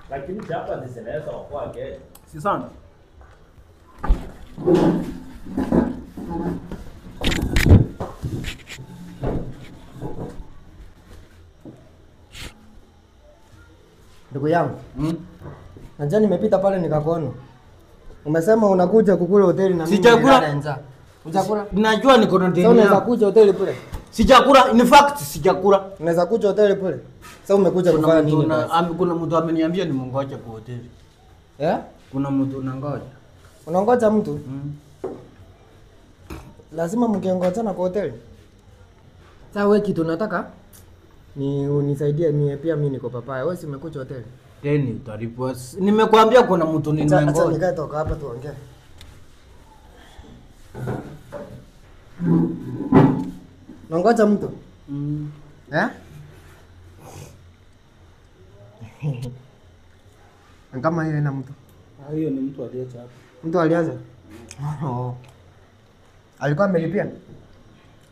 Lakini chapa zinaweza kwake. Si sana. Ndugu yangu. Najua nimepita pale nikakuona. Umesema unakuja kukula hoteli na mimi sijakula. Njaa. Hujakula? Najua niko na deni. Sasa unaweza kuja hoteli pale? Sijakula, in fact sijakula. Unaweza kuja hoteli pale? Sasa umekuja kufanya nini? Kuna mtu ameniambia nimungoje kwa hoteli. Eh? Kuna mtu unangoja. Unangoja mtu? Lazima mkiongojana kwa hoteli. Sasa wewe kitu unataka ni unisaidie mie pia mimi niko papaya. Wewe si umekuja hoteli? Deni utalipwa. Nimekuambia kuna mtu nimengoja. Acha nikae toka hapa tuongee. Unangoja mtu? Eh? Kama hiyo ina mtu. Hiyo ni mtu aliacha hapa. Mtu aliacha? Oh. Alikuwa amelipia?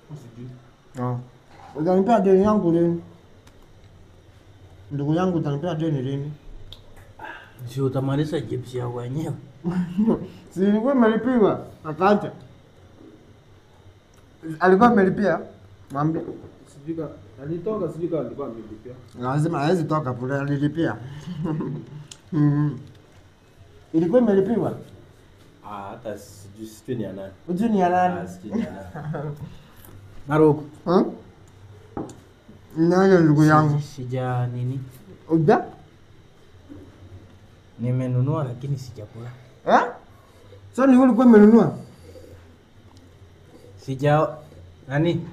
Sijui. Oh. Utanipea deni yangu lini? Ndugu yangu utanipea deni lini? Si utamaliza chips ya wenyewe. Si ilikuwa imelipiwa. Akaacha. Alikuwa amelipia? Mwambie. Sijui alitoka, sijui kama alikuwa amelipia. Lazima hawezi toka pale alilipia. Ilikuwa imelipiwa? Hata sijui ni ya nani. Sijui ni ya nani? Sijui ni ya nani. Maroko. Nani ndugu yangu? Sija nini? Uja? Nimenunua lakini sijakula. Eh? Sasa ni ulikuwa umenunua? Sija nani?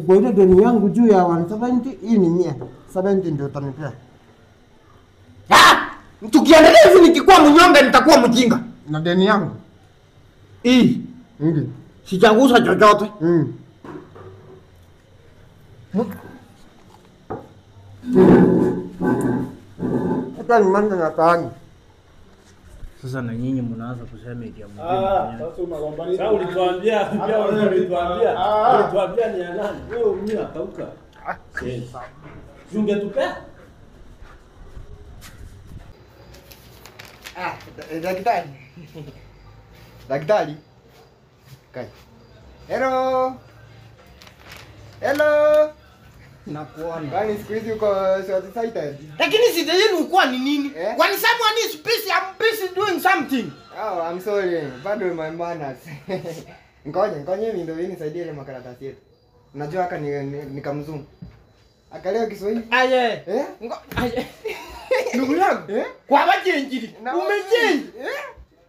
Kwa ile deni yangu juu ya 170, hii ni 100. 70 ndio utanipea. Ah! Tukiendelea hivi nikikuwa mnyonge nitakuwa mjinga. Na deni yangu? Hii. Ndio. Sijagusa chochote. Hata ni mambo na tani. Sasa na nyinyi mnaanza kusema eti ya mwingine. Sasa unagombana. Sasa ulituambia, pia ulituambia. Ulituambia ni ya nani? Wewe umia kauka. Si ungetupea? Daktari. Daktari. Kai. Hello. Hello. Nakuona. Kwani siku hizi uko short sighted? Lakini shida yenu kwa ni nini? Eh? When someone is busy, I'm busy doing something. Oh, I'm sorry. Bado my manners. Ngoja mimi ndio nisaidie ile makaratasi yetu. Unajua haka ni kamzungu. Akaleo Kiswahili. Aye. Eh? Aye. Ndugu yangu. Eh? Kwa bachenjiri. Umechenji. Eh?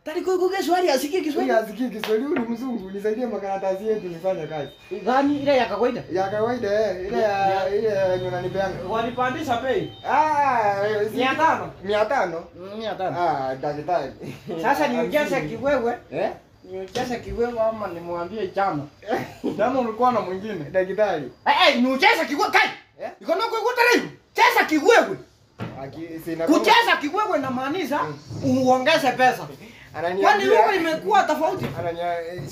Tariko kwa Kiswahili asikie Kiswahili. Asikie Kiswahili huyu mzungu, nisaidie makaratasi yetu nifanye kazi. Gani ile ya kawaida? Ya kawaida ile ya ile yenye unanipeanga. Walipandisha bei. 500. 500? 500. Daktari. Sasa niujaze kiwewe. Eh? Niujaze kiwewe ama nimwambie chama? Chama ulikuwa na mwingine. Daktari. Niujaze kiwewe kai. Eh? Iko nako iko taribu. Cheza kiwewe. Kucheza kiwewe inamaanisha uongeze pesa. Kwani lugha imekuwa tofauti?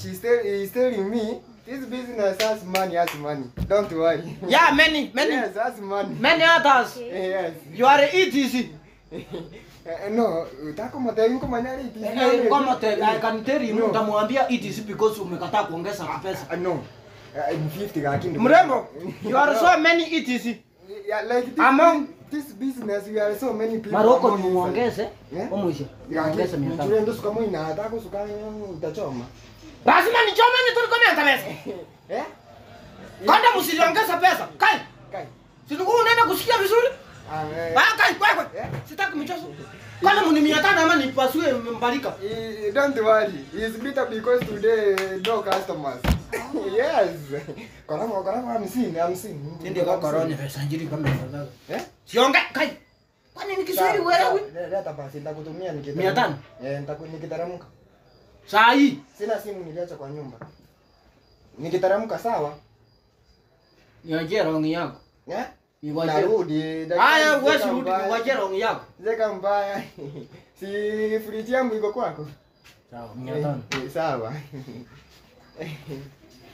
She's telling me this business has money, has money. Don't worry. Yeah, many, many. Yes, has money. Many others. Yes. You are ETC. No, utako motei uko manyari ETC. Kwa motei, I can tell you utamwambia ETC because umekataa kuongeza pesa. No. I'm 50 lakini. Mrembo, you are so many ETC. Yeah, like this, among this business we are so many people. Maroko ni muongeze, omwisho. Muongeze 500. Ndio suka moi na hata kusuka utachoma. Lazima nichome ni tuliko mia pesa. Eh? Kanda msiongeze pesa. Kai. Kai. Si ndugu unaenda kusikia vizuri? Kai kwa. Sitaki michezo. Kama mni 500 ama nipasue mbalika. Don't worry. It's better because today no customers. Yes. Koroma 50. Ndio kwa korona pesa njiri kama hizo. Eh? Sionge kai. Kwani ni Kiswahili wewe? Leta basi nitakutumia nikiteremka. 500? Eh, nikiteremka. Saa hii sina simu niliacha kwa nyumba. Nikiteremka sawa? Niachie rongi yako. Eh? Niwachie. Narudi. Haya wewe rudi niwachie rongi yako. Zeka mbaya. Si friji yangu iko kwako? Sawa, 500. Sawa.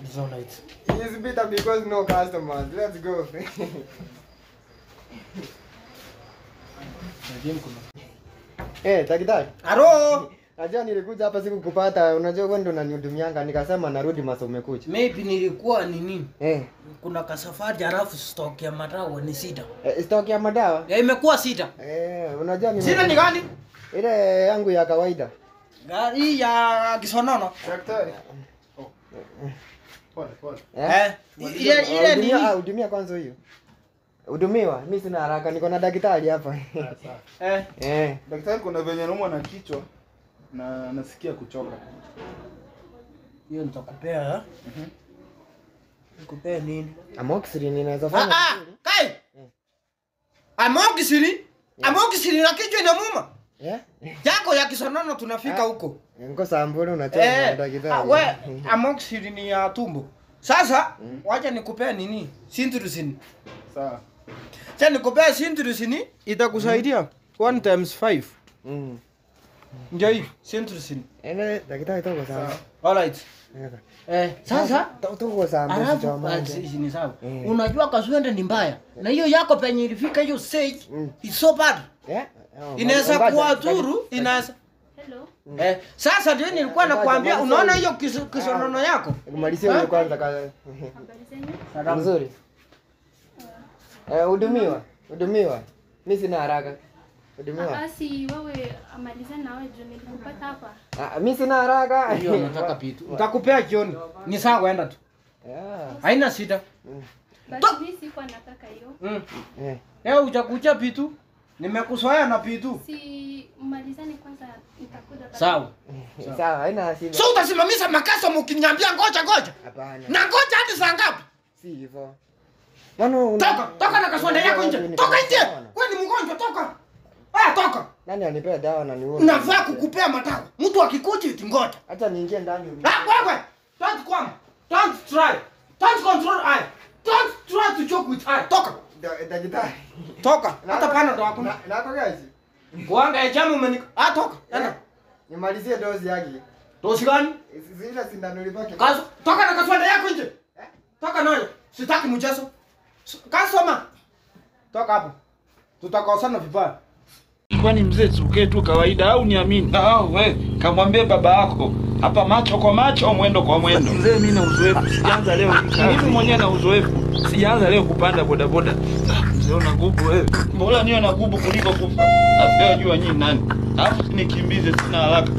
It's all right. It's bitter because no customers. Let's go. Eh, daktari. Aro. Najua nilikuja hapa siku kupata, unajua wewe ndo unanihudumianga, nikasema narudi maso umekuja. Maybe nilikuwa nini? Eh. Kuna kasafari halafu stock ya madawa ni sita. Stock ya madawa? Ya imekuwa sita. Eh, unajua ni Sita ni gani? Ile yangu ya kawaida. Gari ya kisonono. Daktari. Oh. Pole pole. Eh. Ile ni hudumia kwanza hiyo. Hudumiwa, mimi sina haraka, niko na daktari hapa. Eh. Eh. Daktari, kuna venye naumwa na kichwa na nasikia kuchoka. Hiyo nitakupea. Nikupea nini? Amoxicillin inaweza fanya. Kai. Amoxicillin? Amoxicillin na kichwa inamuuma. Eh? Yako ya kisonono tunafika huko. Niko samburu unachoma na daktari. We, amoxicillin ni ya tumbo. Sasa wacha nikupea nini? Sintrusin. Sawa. Sasa nikupea Sintrusin itakusaidia 1 times 5. Ndio hii Sintrusin. Ene daktari toko sawa. All right. Sasa toko sawa msichoma. Ni sawa. Unajua kaswende ni mbaya. Na hiyo yako penye ilifika hiyo stage is so bad. Inaweza kuadhuru, inaweza. Hello. Sasa ndio nilikuwa nakwambia, unaona hiyo kisonono yako? Kumalizia hiyo kwanza. Habari zenyu? Nzuri. Hudumiwa, hudumiwa. Mimi sina haraka. Hudumiwa. Basi wewe amaliza na wewe juu nilikupata hapa. Mimi sina haraka. Hiyo nataka pitu. Nitakupea jioni. Ni sawa kwenda tu. Haina shida. Basi mimi sikuwa nataka hiyo. Leo hujakuja pitu. Nimekusoea na pitu. Si malizane kwanza nitakuja. Sawa. Sawa, haina shida. So utasimamisha makaso mkiniambia ngoja ngoja. Hapana. Na ngoja hadi saa ngapi? Si hivyo. Mano toka, toka na kaswende yako nje. Toka nje. Wewe ni mgonjwa, toka. Toka. Nani anipea dawa na nione? Nafaa kukupea madawa. Mtu akikuja eti ngoja. Acha niingie ndani. Wewe. Don't come. Don't try. Don't control I. Don't try to joke with I. Toka. Daktari. Toka. Hata pana ndo hakuna. Nako kazi. Kuanga ya jamu umeni. Toka. Enda. Nimalizie dozi yake. Dozi gani? Zile sindano ilibaki. Kazo. Toka na kaswende yako nje. Toka nayo. Sitaki mchezo. Kasoma. Toka hapo. Tutakosana vibaya. Kwani mzee tukae tu kawaida au niamini? Wewe kamwambie baba yako hapa macho kwa macho mwendo kwa mwendo. Mzee mimi na uzoefu, sijaanza leo. Mimi mwenyewe na uzoefu, sijaanza leo kupanda bodaboda. Mzee una nguvu wewe. Bora niwe na nguvu kuliko kufa. Asiyejua nyinyi nani. Alafu nikimbize sina haraka.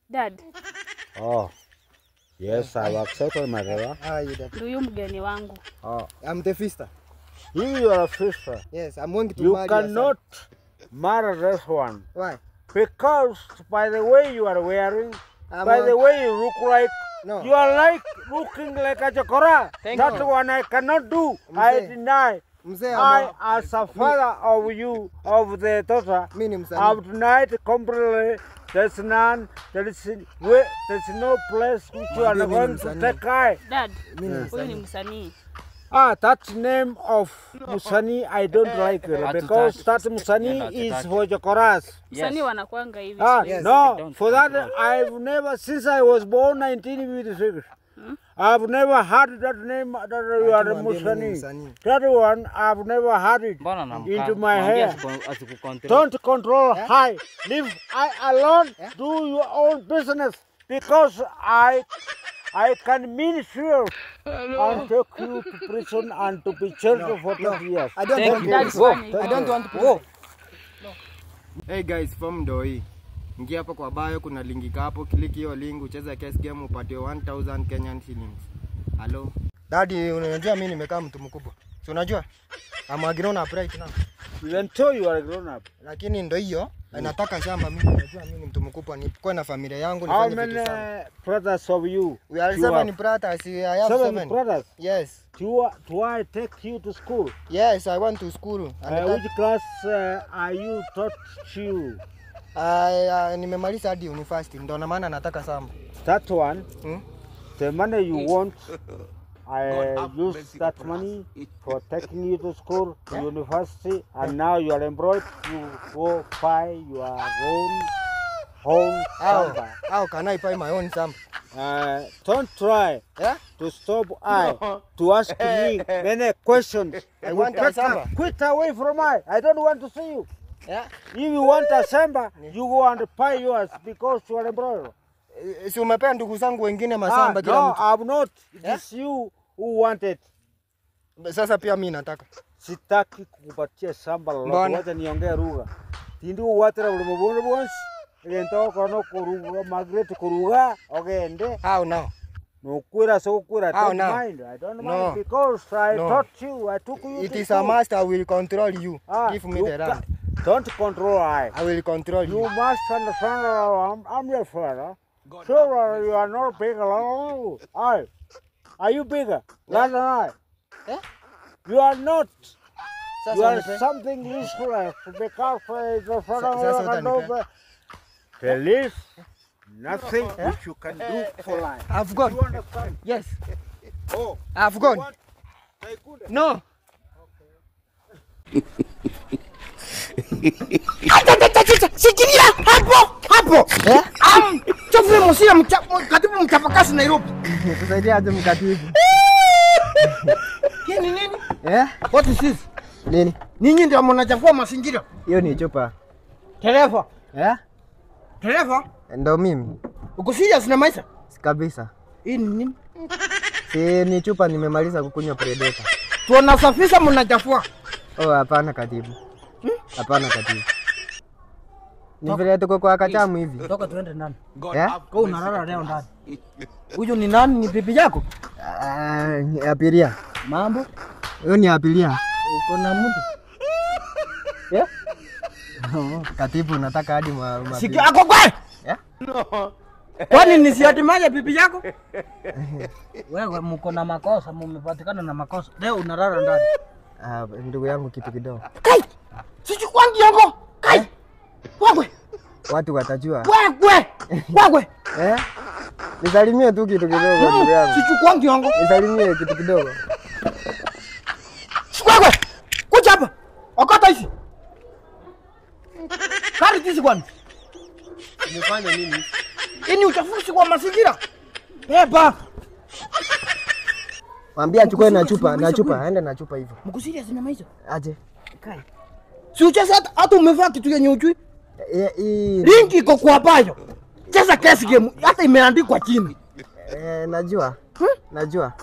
Dad. Oh. Yes, I accept my brother. Ndio mgeni wangu. Oh. I'm the sister. You are a sister. Yes, I'm going to you marry. You cannot marry this one. Why? Because by the way you are wearing, by the way you look like, no. You are like looking like a chokora. That one I cannot do. Mzee. I deny. Mzee, I, as a father of you, of the daughter, I've denied completely. There's none. There is there's no place which you are going to take I. Dad, huyu ni msanii. That name of Musani I don't like it because that Musani is for Jokoras. Musani wanakuanga hivi. No, for that I've never, since I was born 1956, I've never heard that name that you are Musani. That one I've never heard it into my hair. Don't control high. Leave I alone. Do your own business because I can mean sure and take you to prison and to be jailed for 20 years. I don't want to. I don't want to go. Hey guys, form ndo hii. Ingia hapo kwa bio, kuna linki hapo, click hiyo link ucheze case game upate 1000 Kenyan shillings. Hello. Daddy, unajua mimi nimekaa mtu mkubwa. Si unajua? I'm a grown up right now. Even though you are a grown up. Lakini ndo hiyo nataka shamba mimi, unajua mimi ni mtu mkubwa, nikuwe na familia yangu nifanye vitu sana. How many brothers of you? We are 7 brothers. I have 7 brothers. Yes. Do I take you to school? Yes, I went to school. And which class are you taught to? Nimemaliza hadi university, ndio maana nataka shamba. That one. The money you want, I use that money for taking you to school, to university, and now you are employed to go buy your own shamba. How can I buy my own shamba? Don't try to stop I to ask me many questions. I want a shamba. Quit away from I. I don't want to see you. Yeah. If you want a shamba, you go and buy yours because you are a brother. Si umepea ndugu zangu wengine masamba kila No, mtu. I'm not. It is you who want it. Sasa pia mimi nataka. Sitaki kukupatia shamba lolote. Wacha niongee lugha. Tindi uwatira buli mubundu bwonsi. Egento kono kuruga Margaret kuruga ogende. How now? Nukwira so kwira. How Don't now? mind. I don't No. mind because I No. taught you. I took you. It to is a school. must. I will control you. Give me the land. Don't control I. I will control you. You must understand that I'm your father. Sure, you are not bigger than I. Are you bigger than I? Yeah. You are not. Sasa You are unipe. something useless because the Sasa utanipe. There is nothing which you can do for life. I've gone. You understand? Yes. Oh. I've gone. No. Shikilia hapo hapo. Chofre Mosira katibu mchapakazi Nairobi. Kusaidia aje mkatibu? Hii ni nini? Eh? What is this? Nini? Ninyi ndio mnachafua mazingira. Hiyo ni chupa. Dereva. Eh? Dereva? Ndio mimi. Uko serious na maisha? Kabisa. Hii ni nini? Si ni chupa nimemaliza kukunywa Predator. Tunasafisha mnachafua. Oh, hapana katibu. Hapana katibu. Ni vile tuko kwa katamu hivi. Toka tuende ndani. Eh? Kwa unalala leo ndani. Huyu ni nani? Ni bibi yako? Abiria. Mambo? Huyu ni abiria. Uko na mtu? Eh? Katibu nataka hadi Sikia ako kwa? Eh? No. Kwani nisiatimaje bibi yako? Wewe mko na makosa, mmepatikana na makosa. Leo unalala ndani. Ndugu yangu kitu kidogo. Kai! Sichukwangi yango. Kai! Wewe. Watu watajua. Wewe. Wewe. Eh? Nisalimie tu kitu kidogo ndugu yangu. Sichukwangi yango. Nisalimie kitu kidogo. Wewe. Kuja hapa. Okota hizi. Kari hizi kwani? Umefanya nini? Ini uchafuzi kwa mazingira. Beba. Mwambie achukue na chupa, na chupa, aende na chupa hivyo. Mko serious na maisha? Aje. Kai. Si ucheze hata umevaa kitu yenye ujui. Linki iko kwa bayo. Cheza kesi game hata imeandikwa chini. Najua. Najua.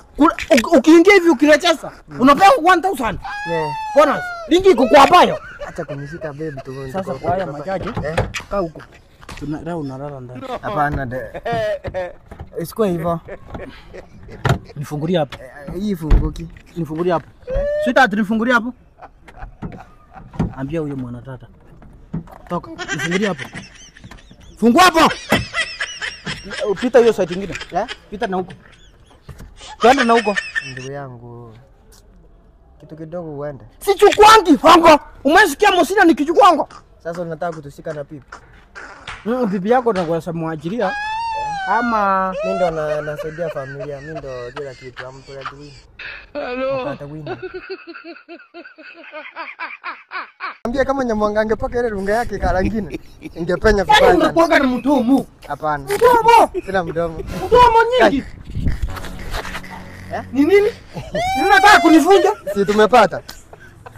Ukiingia hivi ukirecheza unapewa 1000. Yeah. Bonus. Linki iko kwa bayo. Acha kunishika baby tu. Sasa kwa haya machache. Kaa huko. Leo unalala ndani. Hapana. Isikuwe hivyo. Nifungulie hapo. Hii funguki. Nifungulie hapo. Sweetheart, nifungulie hapo. Ambia huyo mwanadada. Toka, nifungulie hapo. Fungua hapo. Pita hiyo side nyingine. Eh? Pita na huko. Twende na huko. Ndugu yangu. Kitu kidogo uende. Sichukwangi hongo. Umesikia Mosina nikichukwango? Sasa unataka kutushika na pipi. Bibi yako na muajiria. Ama mimi ndo nasaidia familia, mimi ndo kila kitu, I'm breadwinner. Hello. Ambia kama Nyamwanga angepaka ile runga yake kala nyingine, ingepenya vibaya. Yaani unakuanga na mdomo. Hapana. Mdomo. Sina mdomo. Mdomo nyingi. Eh? Ni nini? Unataka kunifunja? Si tumepata.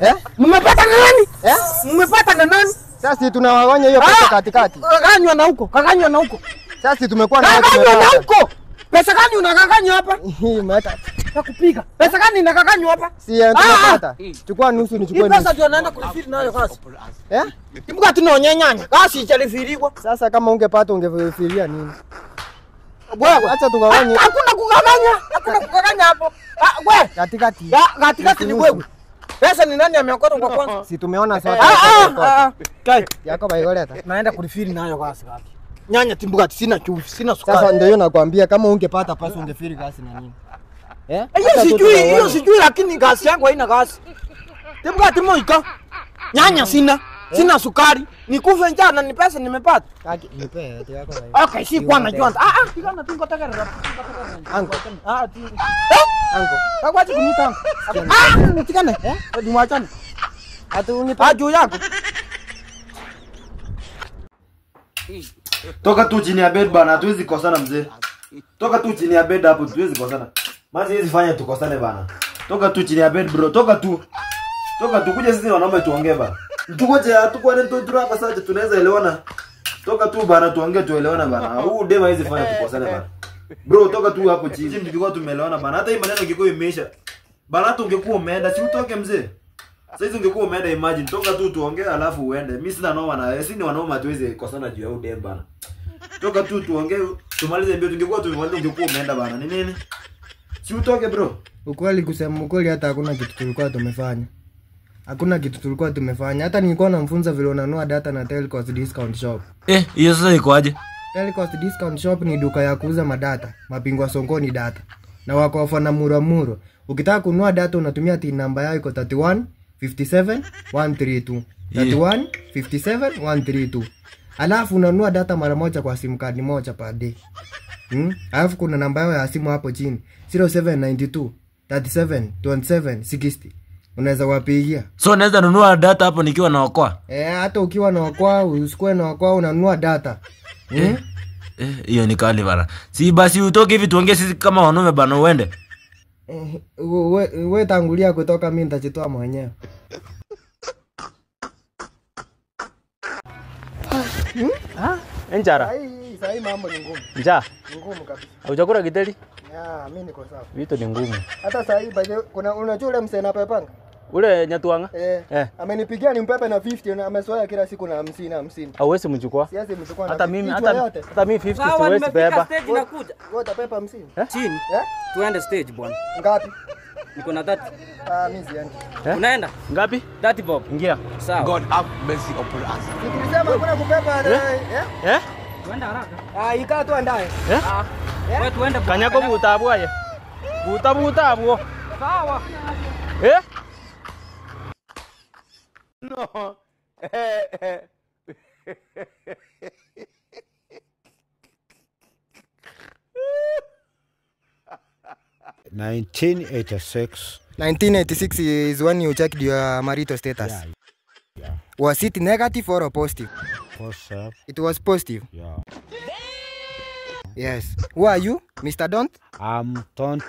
Eh? Mmepata na nani? Eh? Mmepata na nani? Sasa tunawagawanya hiyo pesa katikati. Kaganywa na huko, kaganywa na huko. Sasa tumekuwa na watu kaganywa na huko. Pesa gani unakaganywa hapa? Hii mata. Nakupiga. Pesa gani inakaganywa hapa? Si tumepata. Chukua nusu nichukue nusu. Hii pesa ndio naenda kulifiri nayo kasi. Eh? Ibuka tunaonyanyanya. Kasi italifiriwa. Sasa kama ungepata ungefikiria nini? Wewe acha tugawanye. Hakuna kugawanya. Hakuna kugawanya hapo. Wewe katikati. Katikati ni wewe. Pesa ni nani ameokota kwa kwanza? Si tumeona sote. Kai. Yako baigoleta. Naenda kulifiri nayo kasi kaki. Nyanya timbuka sina chumvi, sina sukari. Sasa ndio hiyo nakwambia kama ungepata pesa ungefiri gasi na nini? Eh? Hiyo sijui, hiyo sijui lakini gasi yangu haina gasi. Timbuka timoika. Nyanya sina, sina sukari. Nikufe njaa na ni pesa nimepata. Kaki nipe ati yako na. Okay, si kwa najua. Tigana tingo tagarra. Ango. Tingo. Ango. Kakwachi kunita. Tigana. Eh? Nimwachane. Ati unipa juu yako. Toka tu chini ya bed bana, hatuwezi kosana mzee. Toka tu chini ya bed hapo, tuwezi kosana. Maana hizi fanya tukosane bana. Toka tu chini ya bed bro, toka tu. Toka tu kuja sisi wanaume tuongee bana. Tukoje hatuko na tu hapa sasa tunaweza elewana. Toka tu bana tuongee tuelewana bana. Huu dema hizi fanya tukosane bana. Bro toka tu hapo chini. Sisi tulikuwa tumeelewana bana. Hata hii maneno ingekuwa imeisha. Bana hata ungekuwa umeenda, si utoke mzee. Sasa hizi ungekuwa umeenda, imagine toka tu tuongee alafu uende. Mimi sina noma na wewe, si ni wanaume hatuwezi kosana juu ya huyu dem bana. Toka tu tuongee tumalize mbio, tungekuwa tumemaliza ungekuwa umeenda bana. Ni nini? Si utoke bro. Ukweli kusema ukweli hata hakuna kitu tulikuwa tumefanya. Hakuna kitu tulikuwa tumefanya. Hata nilikuwa namfunza vile unanunua data na Telcost Discount Shop. Hiyo sasa iko aje? Telcost Discount Shop ni duka ya kuuza madata, mapingwa songoni data. Na wako ofa na muramuro. Ukitaka kununua data unatumia TIN namba yao iko 31 57 132. 31 57 132. Alafu unanunua data mara moja kwa SIM card moja per day. Alafu kuna namba yao ya simu hapo chini 0792 37 27 60. Unaweza wapigia. So naweza nunua data hapo nikiwa naokoa? Hata ukiwa naokoa, usikuwe naokoa unanunua data. Hiyo ni kali bana. Si basi utoke hivi tuongee sisi kama wanaume bana uende. We tangulia kutoka, mimi nitajitoa mwenyewe. Enjara. Sahi mambo ni ngumu. Njaa. Ngumu kabisa. Haujakula githeri? Ya, mimi niko sawa. Vitu ni ngumu. Hata sahi baje kuna unajua ule msena pepanga? Ule Nyatuanga? Amenipigia ni mpepe na 50 na amezoea kila siku na 50 na 50. Hauwezi mchukua? Siwezi mchukua. Hata mimi hata mimi 50 siwezi beba. Stage nakuja. Wewe utapepa 50? Chini. Tuende stage bwana. Ngapi? Niko na 30. Mimi siendi. Unaenda? Ngapi? 30 bob. Ingia. Sawa. God have mercy upon us. Nilisema hakuna kupepa. Tuende haraka. Ikaa tu andaye. Wewe tuende. Kanyako buta bwaye. Buta buta bwo. Sawa. No. 1986. 1986 is when you checked your marital status. Yeah. Was it negative or positive? Positive. It was positive. Yeah. Yes. Who are you, Mr. Don't? I'm don't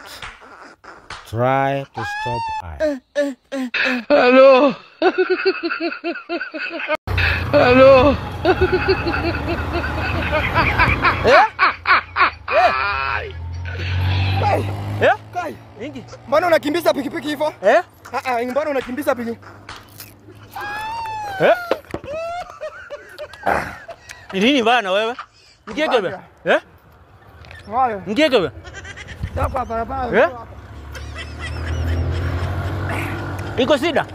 try to stop I. Hello. Hello. Kai. Ingi. Mbona unakimbiza pikipiki hivyo? Mbona unakimbiza pikipiki? Ni nini bana wewe? Ngieke be. Wayo. Ngieke be. Hapa barabara. Iko shida?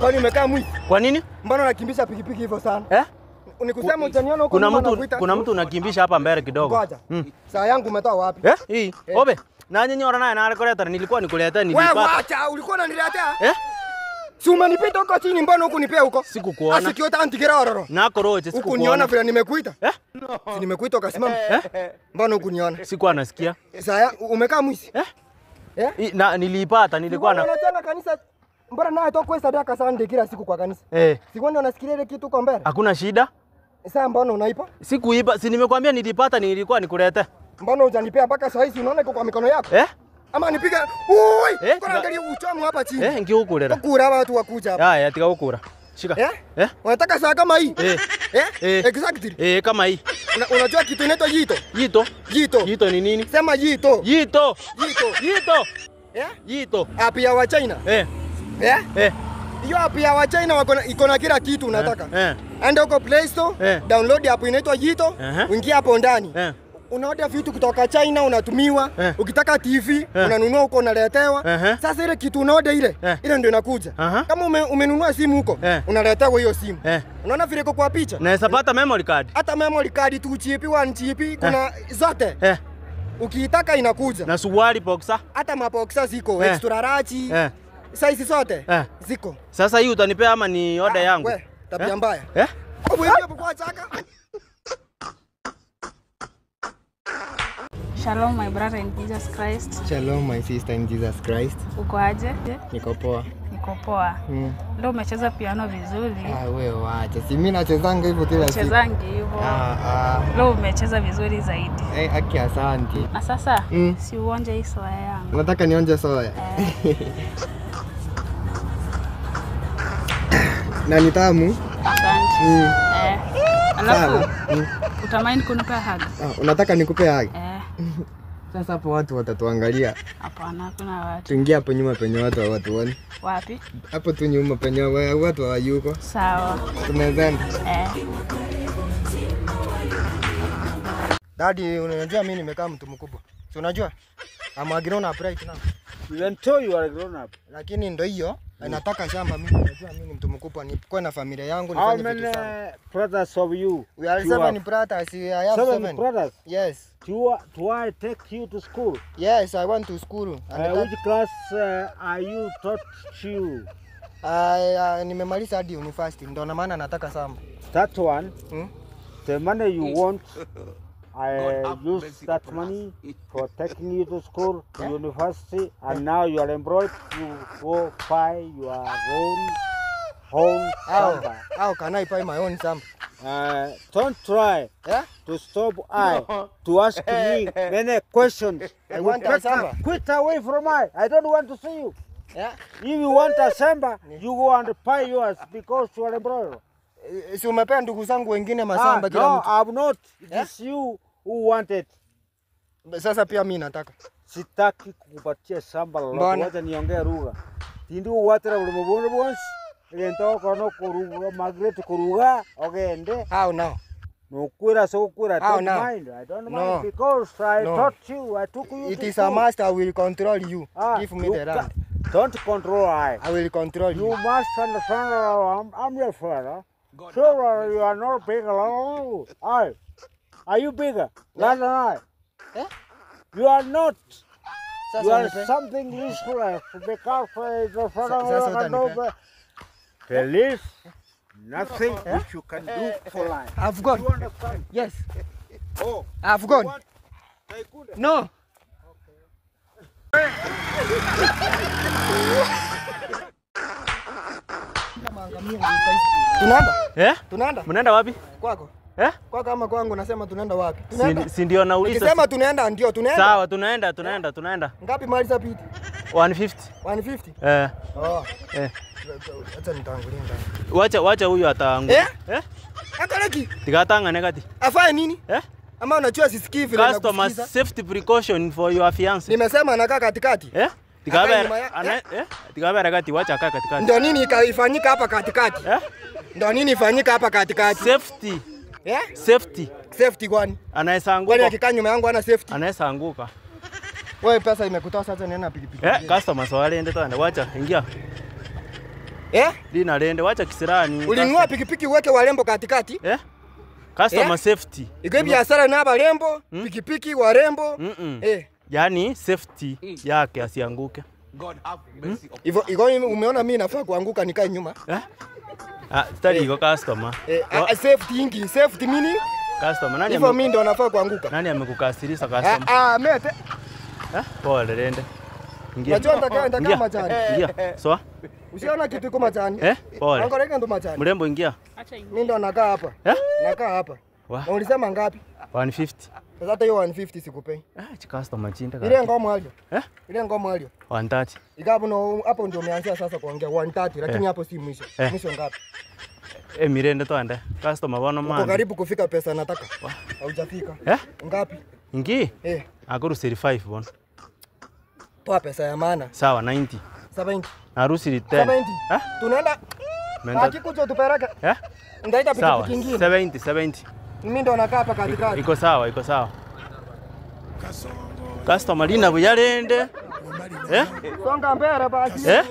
Kwani umekaa mwizi? Kwa nini? Mbona unakimbiza pikipiki hivyo sana? Unikusema utaniona huko. Kuna mtu unakimbisha hapa mbele kidogo. Ngoja. Saa yangu umetoa wapi? Hii. Obe. Na nyenyora naye na alikuleta, nilikuwa nikuleta nilipata. Wewe acha, ulikuwa unaniletea? Si umenipita huko chini, mbona huku nipea huko? Sikukuona. Asikiota antikira ororo. Na koroche sikukuona. Huku niona vile nimekuita? Si nimekuita ukasimama? Mbona huku niona? Sikuwa nasikia. Saa umekaa mwizi? Na niliipata, nilikuwa na Unachanga kanisa. Mbona naye toka sadaka Sunday kila siku kwa kanisa? Sikuwa ndio nasikia ile kitu huko mbele. Hakuna shida. Sasa mbona unaipa? Sikuiba, si nimekwambia nilipata, nilikuwa nikulete. Mbona hujanipea mpaka saa hizi unaona iko kwa mikono yako? Ama nipige. Ui! Kuna angalia uchomo hapa chini. Ngiukura. Ukura watu wakuja hapa. Haya, tika ukura. Shika. Unataka saa kama hii? Exactly. Kama hii. Unajua kitu inaitwa jito? Jito. Jito. Jito ni nini? Sema jito. Jito. Jito. Jito. Jito. App ya wa China. Hiyo app ya wa China wako iko na kila kitu unataka. Enda huko Play Store, download app inaitwa Jito, uingie hapo ndani. Unaorder vitu kutoka China unatumiwa. Ukitaka TV unanunua huko unaletewa. Sasa ile kitu unaorder ile, ile ndio inakuja. Kama umenunua simu huko, unaletewa hiyo simu. Unaona vile iko kwa picha? Naweza pata memory card. Hata memory card 2 GB, 1 GB kuna zote. Ukiitaka inakuja. Na suwali boxer. Hata maboxer ziko, extra large. Size zote ziko. Sasa hii utanipea ama ni order yangu? We, tabia mbaya. Wewe hapo kwa chaka. Shalom my brother in Jesus Christ. Shalom my sister in Jesus Christ. Uko aje? Niko poa. Niko poa. Leo umecheza piano vizuri. Ah, wewe wacha. Si mimi nachezanga hivyo kila siku. Uchezangi hivyo. Leo umecheza vizuri zaidi. Eh, aki asante. Na sasa si uonje hii soya yangu. Nataka nionje soya. Na ni tamu. Asante. Alafu utamind kunipa hug? Unataka nikupe hug? Sasa hapo watu watatuangalia. Hapana, kuna watu. Tuingie hapo nyuma penye watu hawatuoni. Wapi? Hapo tu nyuma penye watu hawayuko. Sawa. Tunaweza. Daddy, unajua mimi nimekaa mtu mkubwa. Si unajua? I'm a grown up right now. Even though you are grown up. Lakini ndio hiyo, nataka shamba mimi. Unajua mimi ni mtu mkubwa, nikuwe na familia yangu, nifanye vitu zangu. How many brothers of you? We are 7 brothers. I have 7 brothers. Yes. Do I take you to school? Yes, I went to school. And which class are you taught to? Nimemaliza hadi university, ndio na maana nataka shamba. That one. The money you want, I use that money for taking you to school, to university, and now you are employed. You go buy your own shamba. How can I buy my own shamba? Don't try to stop I to ask me many questions. I want a shamba. Quit away from I. I don't want to see you. Yeah? If you want a shamba, you go and buy yours because you are employed. Si umepea ndugu zangu wengine masamba kila mtu. No, I'm not. It is you who want it. Sasa pia mimi nataka. Sitaki kukupatia shamba lolote. Wacha niongee lugha. Tindu watera ulimwenguni bonsi. Lento kono kuruga Margaret kuruga ogende. How now? No kura so kura. How don't now? Mind. I don't mind because I taught you. I took you. It is a must. I will control you. Give me the land. Don't control I. I will control you. You must understand. I'm your father. So you are not bigger. I. Are you bigger than I? Yeah? You are not. You are something useless because the father. There is nothing which you can do for life. I've gone. You understand? Yes. Oh. I've gone. No. Okay. Tunaenda? Eh? Tunaenda? Mnaenda wapi? Kwako. Eh? Kwako ama kwangu nasema tunaenda wapi? Tunaenda. Si ndio nauliza. Nikisema tunaenda ndio tunaenda. Sawa, tunaenda, tunaenda, tunaenda. Ngapi mali za piti? 150. 150? Eh. Oh. Eh. Acha nitangulie ndani. Wacha huyu ataanguka. Eh? Eh? Akaleki. Tikatanga nekati. Afanye nini? Eh? Ama unajua sisikii vile nakusikiza. Customer safety precaution for your fiancé. Nimesema anakaa katikati. Eh? Tikabera kati, wacha akaa katikati. Ndio nini ikaifanyika hapa katikati? Eh? Ndio nini ifanyika hapa katikati? Safety. Eh? Safety. Safety kwani? Anaweza anguka. Kwani akikaa nyuma yangu ana safety? Anaweza anguka. Wewe pesa imekutoa sasa nenda pikipiki. Eh, customer swali ende tanda, wacha ingia. Eh? Dina lende wacha kisirani. Ulinunua pikipiki uweke warembo katikati? Eh? Customer safety. Iko biashara na warembo, pikipiki warembo. Eh. Yaani safety yake asianguke. God have mercy upon. Hivyo iko umeona mimi nafaa kuanguka nikae nyuma? Eh? Ah, stadi iko customer. Eh, safety ingi, safety meaning? Customer nani? Hivyo mimi ndo nafaa kuanguka. Nani amekukasirisha customer? Ah, mimi Eh? Pole lende. Ingia. Unajua nitakaa majani. Ingia. Sawa? Usiona kitu iko majani. Eh? Pole. Angalia ndo majani. Mrembo ingia. Acha ingia. Mimi ndo nakaa hapa. Eh? Nakaa hapa. Na ulisema ngapi? 150. Sasa hata hiyo 150 sikupei. Ah, chi customer chinda. Ile ngoma alio. Eh? Ile ngoma alio. 130. Ikapo no hapo ndio umeanzia sasa kuongea 130 lakini hapo si mwisho. Mwisho ngapi? Eh, mirende twende. Customer bwana man. Uko karibu kufika pesa nataka. Haujafika. Eh? Ngapi? Ingi? Eh. Akuru 35 bwana. Toa pesa ya maana. Sawa 90. 70. Harusi ni 10. 70. Eh? Tunaenda. Akikuja tupeleke. Eh? Ndaita pikipiki nyingine. 70, 70. Mimi ndo nakaa hapa katikati. Iko sawa, iko sawa. Customer lina buyalende. Eh? Songa mbele basi. Eh?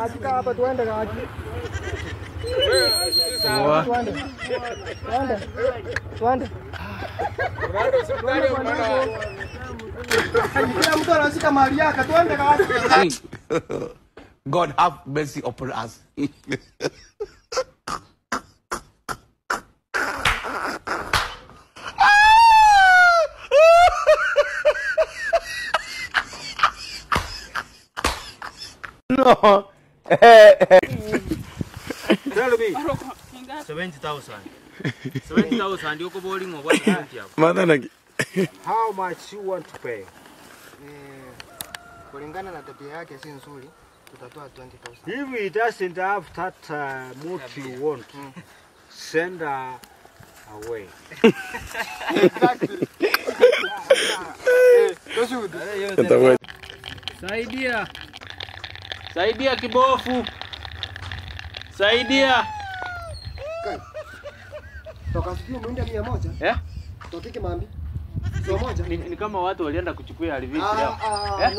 Akika hapa tuende kaki. Tuende. Tuende. Tuende. Kila mtu anashika mali yake, tuende kaki. God have mercy upon us. No, Tell me. 70,000. 70,000 yuko bowling wa 120 hapo. Madhana. How much you want to pay? Kulingana na tabia yake si nzuri, tutatoa 20,000. If he doesn't have that much you want, send her away. Exactly. Saidia. Saidia kibofu. Saidia. Kai. Toka sijui mwende 100. Eh? Tokike mambi. Sio moja. Ni kama watu walienda kuchukua alivisi leo. No. Eh?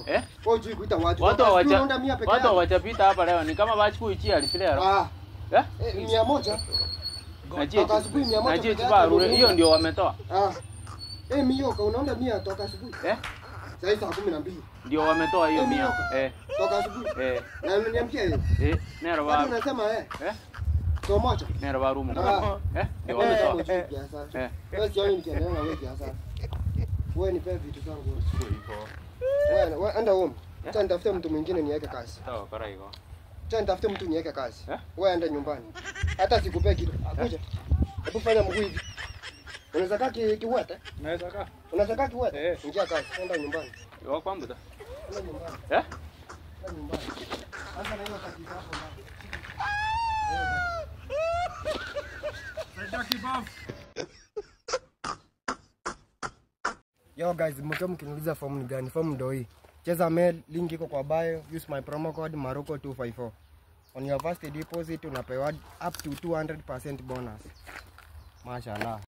Wewe hujui kuita watu. Watu hawajapita hapa leo. Ni kama bachukua ichi alivisi leo. Eh? 100. Na jechi ba hiyo ndio wametoa. Mioka unaona 100 toka asubuhi. Eh? Sasa saa 12. Ndio wametoa hiyo 100. Toka asubuhi. Na unaniambia hiyo. Nero ba. Unasema Sio moja. Nero ba rumu. Ndio wametoa. Wewe sioni nikiendelea na wewe biashara. Wewe nipe vitu zangu. Wewe enda home. Acha nitafute mtu mwingine niweke kazi. Sawa, kara hiyo. Acha nitafute mtu niweke kazi. Wewe enda nyumbani. Hata sikupee kitu. Akuja. Hebu fanya mguu hivi. Unaweza kaa kiwete? Naweza kaa. Unaweza kaa kiwete? Ingia kazi, enda nyumbani. Wako kwangu da. Enda nyumbani. Eh? Enda nyumbani. Sasa na hiyo kazi hapo ndani. Yo guys, mkiwa mkiniuliza form ni gani? Form ndio hii. Cheza mail, link iko kwa bio, use my promo code Maroko254. On your first deposit unapewa up to 200% bonus. Mashallah.